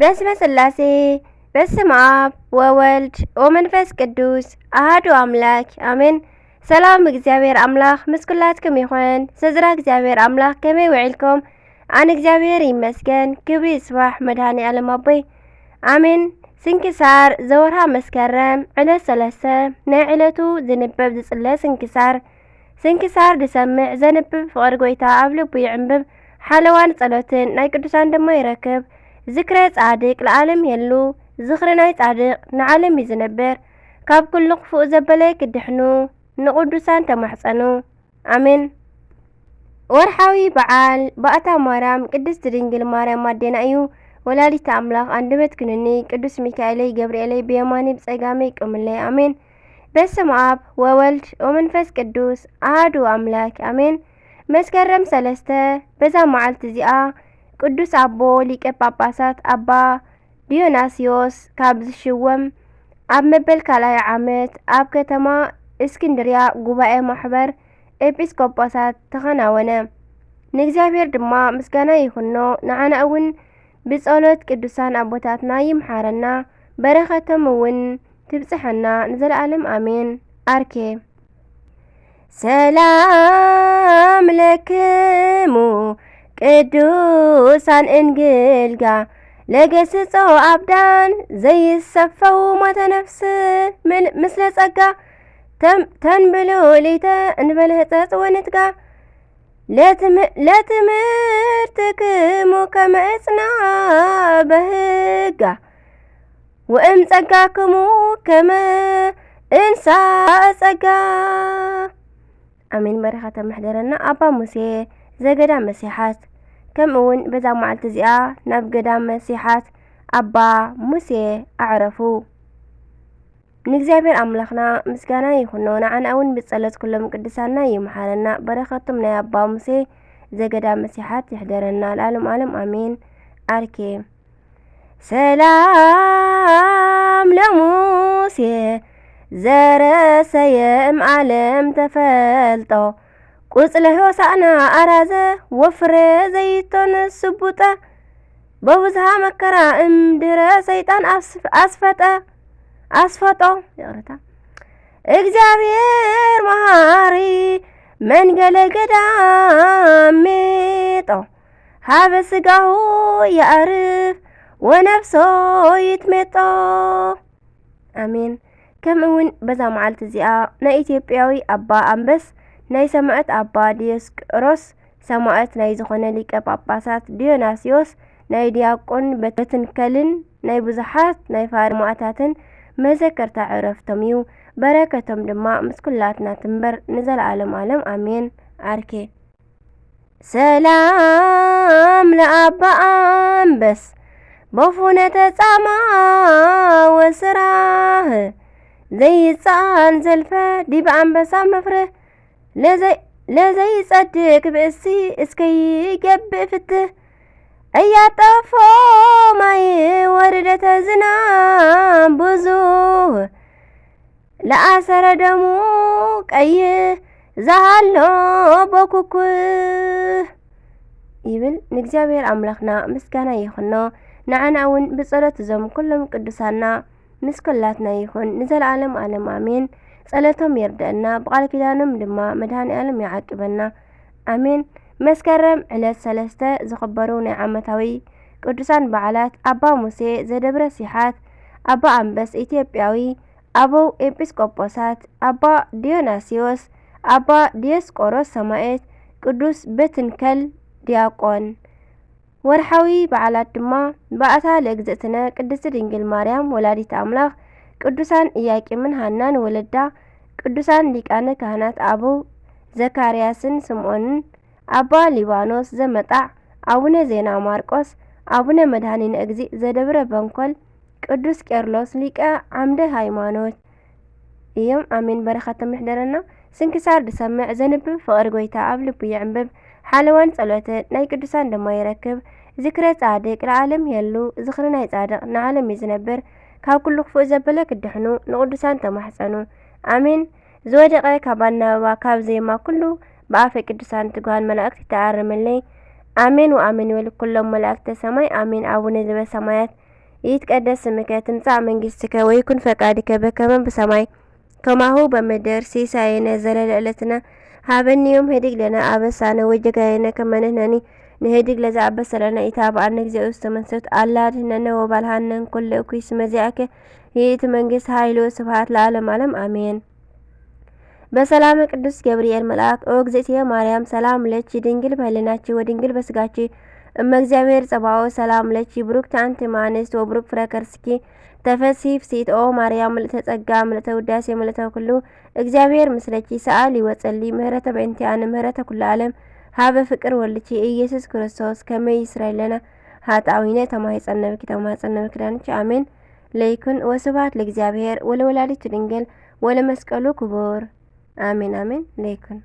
በስመ ስላሴ፣ በስመ ኣብ ወወልድ ወመንፈስ ቅዱስ ኣሃዱ ኣምላክ ኣሜን። ሰላም እግዚኣብሔር ኣምላኽ ምስ ኩላትኩም ይኹን። ስድራ እግዚኣብሔር ኣምላኽ ከመይ ውዒልኩም? ኣነ እግዚኣብሔር ይመስገን፣ ክብሪ ይስባሕ መድኃኔ ዓለም ኣቦይ ኣሜን። ስንክሳር ዘወርሃ መስከረም ዕለት ሰለስተ። ናይ ዕለቱ ዝንበብ ዝጽለ ስንክሳር። ስንክሳር ዝሰምዕ ዘንብብ ፍቕሪ ጐይታ ኣብ ልቡ ይዕንብብ፣ ሓለዋን ጸሎትን ናይ ቅዱሳን ድማ ይረክብ። ዝክረ ጻድቅ ለዓለም የሉ፣ ዝኽሪ ናይ ጻድቅ ንዓለም እዩ ዝነብር። ካብ ኩሉ ክፉእ ዘበለ ክድሕኑ ንቅዱሳን ተማሕጸኑ። ኣሜን። ወርሓዊ በዓል ባእታ ማርያም ቅድስት ድንግል ማርያም ኣዴና እዩ። ወላዲተ ኣምላኽ ኣንደበት ክንኒ፣ ቅዱስ ሚካኤለይ ገብርኤለይ ብየማነይ ብጸጋመይ ቁምለይ። ኣሜን። በስመ ኣብ ወወልድ ወመንፈስ ቅዱስ ኣሃዱ ኣምላክ ኣሜን። መስከረም ሰለስተ። በዛ መዓልቲ እዚኣ ቅዱስ ኣቦ ሊቀ ጳጳሳት ኣባ ዲዮናስዮስ ካብ ዝሽወም ኣብ መበል ካልኣይ ዓመት ኣብ ከተማ እስክንድርያ ጉባኤ ማሕበር ኤጲስቆጶሳት ተኸናወነ። ንእግዚኣብሔር ድማ ምስጋና ይኹኖ፣ ንዓና እውን ብጸሎት ቅዱሳን ኣቦታትና ይምሓረና፣ በረኸቶም እውን ትብጽሐና ንዘለዓለም ኣሜን። ኣርኬ። ሰላም ለክሙ ቅዱሳን እንግልጋ ለገስጾ ኣብዳን ዘይሰፈው ሞተ ነፍስ ምል-፣ ምስለ ጸጋ ተም-፣ ተንብሉ ሊተ እንበለ ህጸጽ ወንትጋ ለትም-፣ ለትምህርትክሙ ከመ እጽና በህጋ ወእም ጸጋክሙ ከመ እንሳ ጸጋ። ኣሜን። በረኸቶም ይሕደረና ኣባ ሙሴ ዘገዳም መሲሓት። ከምኡ እውን በዛ መዓልቲ እዚኣ ናብ ገዳም መሲሓት ኣባ ሙሴ ኣዕረፉ። ንእግዚኣብሔር ኣምላኽና ምስጋና ይኹኖ፣ ንዓና እውን ብጸሎት ኩሎም ቅዱሳንና ይምሓረና። በረኸቶም ናይ ኣባ ሙሴ ዘገዳም መሲሓት ይሕደረና ለዓለም ዓለም ኣሜን። ኣርኬ። ሰላም ለሙሴ ዘረሰየ እም ዓለም ተፈልጦ፣ ቁጽለ ሆሳዕና ኣራዘ ወፍረ ዘይቶን ስቡጠ፣ በብዝሃ መከራ እምድረ ሰይጣን ኣስ-፣ ኣስፈጠ፣ ኣስፈጦ፣ ይቕርታ። እግዚኣብሔር መሃሪ መንገለ ገዳም ሜጦ፣ ሃበ ስጋሁ የዕርፍ ወነፍሶ ይትሜጦ። ኣሜን። ከምኡ እውን በዛ መዓልቲ እዚኣ ናይ ኢትዮጵያዊ ኣባ ኣንበስ፣ ናይ ሰማዕት ኣባ ዲዮስቆሮስ ሰማዕት ናይ ዝኾነ ሊቀ ጳጳሳት ዲዮናስዮስ፣ ናይ ዲያቆን በትንከልን ናይ ብዙሓት ናይ ፋርማታትን መዘከርታ ዕረፍቶም እዩ። በረከቶም ድማ ምስ ኩላትና ትንበር ንዘለዓለም ዓለም ኣሜን። ኣርኬ። ሰላም ለኣባ ኣንበስ በፉነተ ጻማ ወስራህ ዘይጻን ዘልፈ ዲብ ኣንበሳ መፍርህ ለዘይ-፣ ለዘይጸድቅ ብእሲ እስከ ይገብእ ፍትህ። እያጠፎ ማይ ወርደተ ዝናም ብዙህ ለኣሰረ ደሙ ቀይህ ዛሃሎ በኩኩህ ይብል። ንእግዚኣብሔር ኣምላኽና ምስጋና ይኹኖ። ንዓና እውን ብጸሎት እዞም ኩሎም ቅዱሳንና ምስ ኩላትና ይኹን ንዘለዓለም ዓለም ኣሜን። ጸሎቶም ይርደአና፣ ብቃል ኪዳኖም ድማ መድኃኔ ዓለም ይዓቅበና። ኣሜን። መስከረም ዕለት ሰለስተ ዝኽበሩ ናይ ዓመታዊ ቅዱሳን በዓላት ኣባ ሙሴ ዘደብረ ሲሓት፣ ኣባ ኣንበስ ኢትዮጵያዊ፣ ኣበው ኤጲስቆጶሳት፣ ኣባ ዲዮናስዮስ፣ ኣባ ዲዮስቆሮስ ሰማዕት፣ ቅዱስ በትንከል ዲያቆን። ወርሓዊ በዓላት ድማ ባእታ ለእግዝእትነ ቅድስት ድንግል ማርያም ወላዲት ኣምላኽ፣ ቅዱሳን ኢያቄምን ሃናን ወለዳ፣ ቅዱሳን ሊቃነ ካህናት ኣበው ዘካርያስን ስምዖንን፣ ኣባ ሊባኖስ ዘመጣዕ፣ ኣቡነ ዜና ማርቆስ፣ ኣቡነ መድኃኒነ እግዚእ ዘደብረ በንኮል፣ ቅዱስ ቄርሎስ ሊቀ ዓምደ ሃይማኖት እዮም። ኣሜን። በረኸቶም ይሕደረና። ስንክሳር ዝሰምዕ ዘንብብ ፍቕሪ ጐይታ ኣብ ልቡ ይዕንብብ። ሓለዋን ጸሎትን ናይ ቅዱሳን ድማ ይረክብ። ዝክረ ጻድቅ ለዓለም የሉ፣ ዝኽሪ ናይ ጻድቕ ንዓለም እዩ ዝነብር። ካብ ኩሉ ክፉእ ዘበለ ክድሕኑ ንቅዱሳን ተማሕጸኑ። ኣሜን። ዝወደቐ ካብ ኣናብባ ካብ ዜማ ኩሉ ብኣፈ ቅዱሳን ትጉሃን መላእክት ይተኣረመለይ። ኣሜን ወኣሜን ይበሉ ኩሎም መላእክተ ሰማይ። ኣሜን። ኣቡነ ዘበሰማያት ይትቀደስ ስምከ ትምጻእ መንግስትከ ወይኩን ፈቃድከ በከመ ብሰማይ ከማሁ በምድር። ሲሳየነ ዘለለ ዕለትነ ሃበኒ ዮም ህድግ ለነ አበሳነ ወጀጋየነ ከመ ንሕነኒ ንህድግ ለዘአበሰ ለነ። ኢታብአነ እግዚኦ ውስተ መንሱት አላ አድህነነ ወባልሃነን ኩሉ እኩይ። ስመ ዚአከ ይእቲ መንግስት ኃይሉ ስብሐት ለዓለም ዓለም አሜን። በሰላመ ቅዱስ ገብርኤል መልአክ ኦ እግዝእትየ ማርያም ሰላም ለኪ ድንግል በህልናኪ ወድንግል በስጋኪ እመ እግዚአብሔር ጸባኦ ሰላም ለኪ ብሩክቲ አንቲ እምአንስት ወብሩክ ፍረ ከርስኪ ተፈሲ ፍሲት ኦ ማርያም ምልእተ ጸጋ ምልእተ ውዳሴ ምልእተ ኩሉ እግዚአብሔር ምስለኪ ሰአሊ ወጸሊ ምህረተ በእንቲአነ ምህረተ ኩሉ ዓለም ሀበ ፍቅር ወልድኪ ኢየሱስ ክርስቶስ ከመ ይስረይ ለነ ኃጣዊነ ተማሂጸነብኪ ተማጸነብኪ ዳንኪ አሜን። ለይኩን ወስብሐት ለእግዚአብሔር ወለወላዲቱ ድንግል ወለመስቀሉ ክቡር አሜን አሜን። ለይኩን